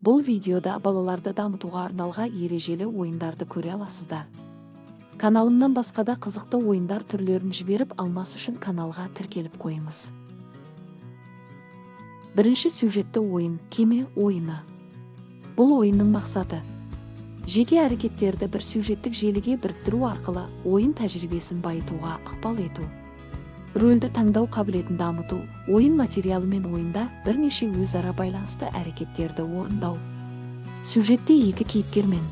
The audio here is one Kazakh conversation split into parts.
Бұл видеода балаларды дамытуға арналған ережелі ойындарды көре аласыздар. Каналымнан басқа да қызықты ойындар түрлерін жіберіп алмас үшін каналға тіркеліп қойыңыз. Бірінші сюжетті ойын – кеме ойыны. Бұл ойынның мақсаты – жеке әрекеттерді бір сюжеттік желіге біріктіру арқылы ойын тәжірибесін байытуға ықпал ету, рөлді таңдау қабілетін дамыту, ойын материалы мен ойында бірнеше өзара байланысты әрекеттерді орындау. Сюжетте екі кейіпкер мен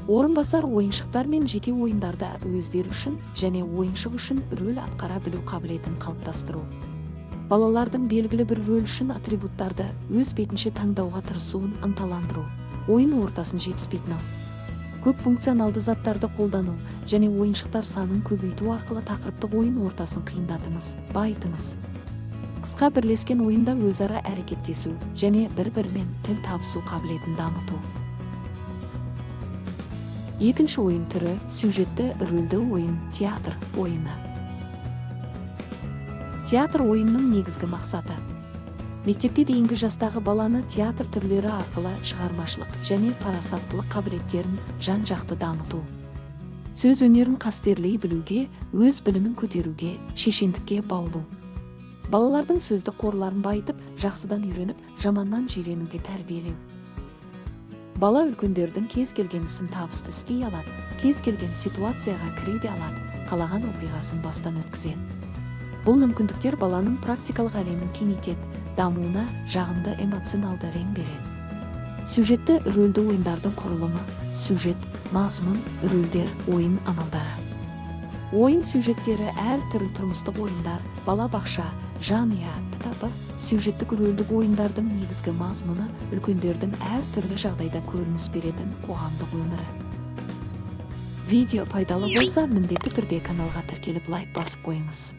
орынбасар ойыншықтар мен жеке ойындарда өздері үшін және ойыншық үшін рөл атқара білу қабілетін қалыптастыру, балалардың белгілі бір рөл үшін атрибуттарды өз бетінше таңдауға тырысуын ынталандыру, ойын ортасын жетіспейтін көп функционалды заттарды қолдану және ойыншықтар санын көбейту арқылы тақырыптық ойын ортасын қиындатыңыз, байытыңыз. Қысқа бірлескен ойында өзара әрекеттесу және бір-бірімен тіл табысу қабілетін дамыту. Екінші ойын түрі – сюжетті рөлді ойын, театр ойыны. Театр ойынның негізгі мақсаты – мектепке дейінгі жастағы баланы театр түрлері арқылы шығармашылық және парасаттылық қабілеттерін жан-жақты дамыту, сөз өнерін қастерлей білуге, өз білімін көтеруге, шешендікке баулу, балалардың сөздік қорларын байытып, жақсыдан үйреніп, жаманнан жиренуге тәрбиелеу. Бала үлкендердің кез келген ісін табысты істей алады, кез келген ситуацияға кіре де алады, қалаған оқиғасын бастан өткізеді. Бұл мүмкіндіктер баланың практикалық әлемін кеңейтеді, дамуына жағымды эмоционалды рең береді. Сюжетті рөлді ойындардың құрылымы: сюжет, мазмұн, рөлдер, ойын амалдары. Ойын сюжеттері: әр түрлі тұрмыстық ойындар, балабақша, жанұя, т.п. Сюжеттік рөлдік ойындардың негізгі мазмұны – үлкендердің әр түрлі жағдайда көрініс беретін қоғамдық өмірі. Видео пайдалы болса, міндетті түрде каналға тіркеліп, лайк басып қойыңыз.